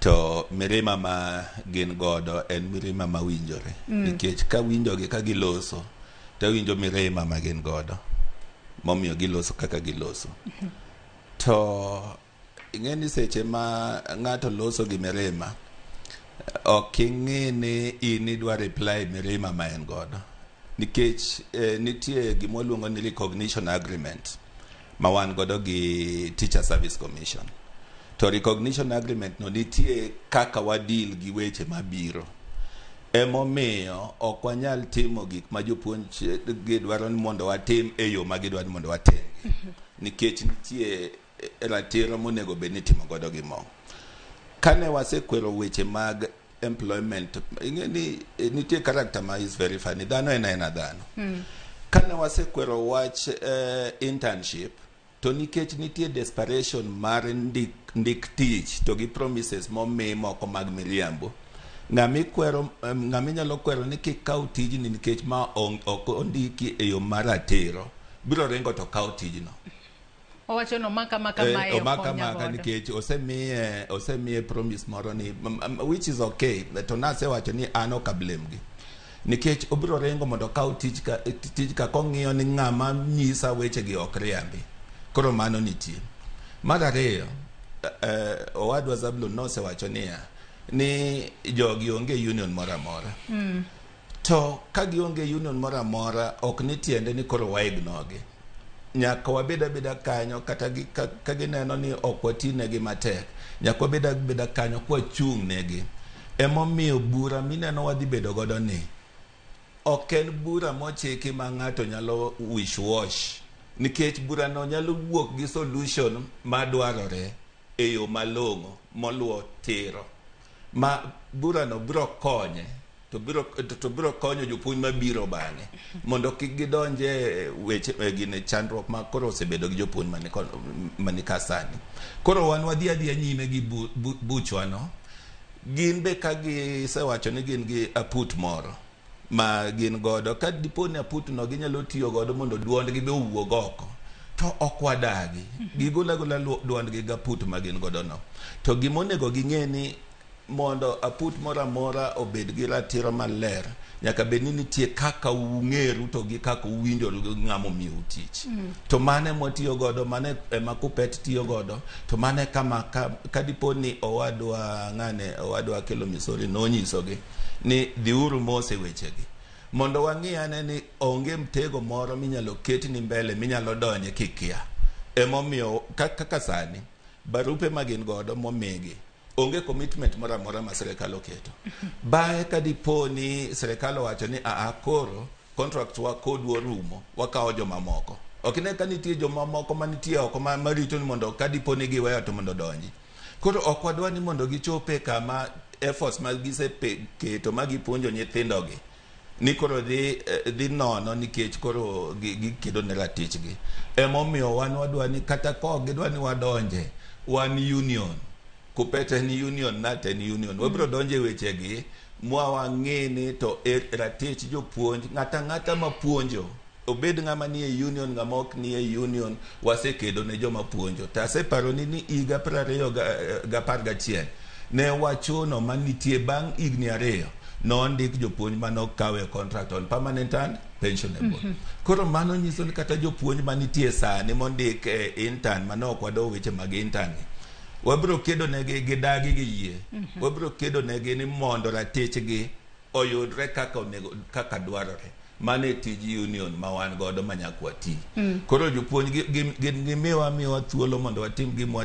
To mirima ma gin godo en mirima mawinjore nikech kawinjogi ka giloso to awinjo mirima ma gin godo momiyo giloso kaka giloso. To ing'e ni seche ma ng'ato loso gi mirima, ok ing'i ni in idwa reply mirima ma en godo nikech nitie gima waluongo ni recognition agreement ma wan godo gi Teacher Service Commission. To recognition agreement no nitie kaka wadeal gi weche mabiro. Emomiyo ok wanyal timo gik ma jopuonj gidwaro ni mondo watim e yo ma gidwaro ni mondo watim nikech nitie ratiro monego bed ni itimo godo gimoro. Kane wasekwero weche mag employment, ing'e ni nitie character ma is very funny. Dhano en aena dhano. Kane wasekwero wach internship, to nikech nitie desperation mar ndik tich to gi promises momi moko mag miriambo, ng'ama ikwero, ng'ama inyalo kwero ni kik kaw tijni nikech ma ok ondiki e yo mar ratiro, biro ringo to kaw tijno. Owacho no maka maka mae omaka okonya maka godo. Nikech osemiye promise moro ni which is okay, to nasewacho ni an ok ablame gi nikech obiro ringo mondo okaw tich ka kong'iyo ni ng'ama nyisa wechegi ok riambi. Koro mano nitie. Mar ariyo, owadwa Zablon nosewacho niya ni jogi onge union moro amora. To ka gionge union moro amora, ok ni tiende ni koro wa ignore gi. Nyaka wabed abeda kanyo kata ka gineno ni ok watinegi matek, nyaka wabed abeda kanyo kwachung' negi. Emomiyo bura mineno wadhi bedo godo ni ok en bura mochiki ma ng'ato nyalo wish wash, nikech burano nyalo wuok gi solution madwarore e yo malong'o moluwo tiro ma burano biro konye to biro konyo jopuonj mabiro bang'e mondo kik gidonje weche e gine chandruok ma koro osebedo gi jopuonj mani ka sani. Koro wan wadhi adhiya nyime gi buchwano. Gin be ka gisewacho ni gin gi aput moro ma gin godo, ka dipo ni aput no ginyalo tiyo godo mondo duondgi be owuog oko, to ok wadagi gigol agola duondgi gaput ma gin godo no. To gimonego ging'e ni mondo aput moro amora obed gi ratiro maler, nyaka bed ni nitie kaka ung'eru to gi kaka uwinjoru gi ng'ama omiyou tich. To mano ema watiyo godo, mano ema Kuppet tiyo godo. To mano e kama ka dipo ni owadwa ng'ane, owadwa Akelo Misori nonyisogi ni dhiuru mos e wechegi mondo wang'i ane ni onge mtego moro minyalo ketni mbele minyalo donje kikia. Emomiyo kaka sani barupe ma gin godo momigi onge commitment moro amora ma sirikal oketo. Bang'e ka dipo ni sirikal owacho ni aa koro contract wa kodu orumo, wakawo jomamoko, ok ine ka nitie jomamoko manitie oko marito ni mondo ka dipo ni giweyo to mondo odonji. Koro ok wadwa ni mondo gichope kama efforts ma giseketo ma gipuonjo nyithindogi ni koro dhi nono nikech koro gikedo ne ratichgi. Emomiyo wan wadwa ni kata ka ok gidwa ni wadonje, wan union, Kuppet en union, KNUT en union, wabiro donjo e wechegi mwa wang'e ni to ratich jopuonj, ng'ata ang'ata mapuonjo, obed ng'ama nie union, ng'ama ok nie union, wasekedo ne joma puonjo. To aseparoni ni higa 2011 ne wachuno manitie bang' higni 2 nondik jopuonj manokawe contract on permanent and pensionable. Koro mano nyiso ni kata jopuonj manitie sani mondik e intern, mane ok wadowo weche mag intern ni, wabiro kedo negi gidagi gi yie. Wabiro kedo negi ni mondo ratichgi oyudre kaka onego, kaka dwarore. Mano e tij union ma wan godo ma nyaka wati. Koro jopuonj gin gimiwa miwa thuolo mondo watim gima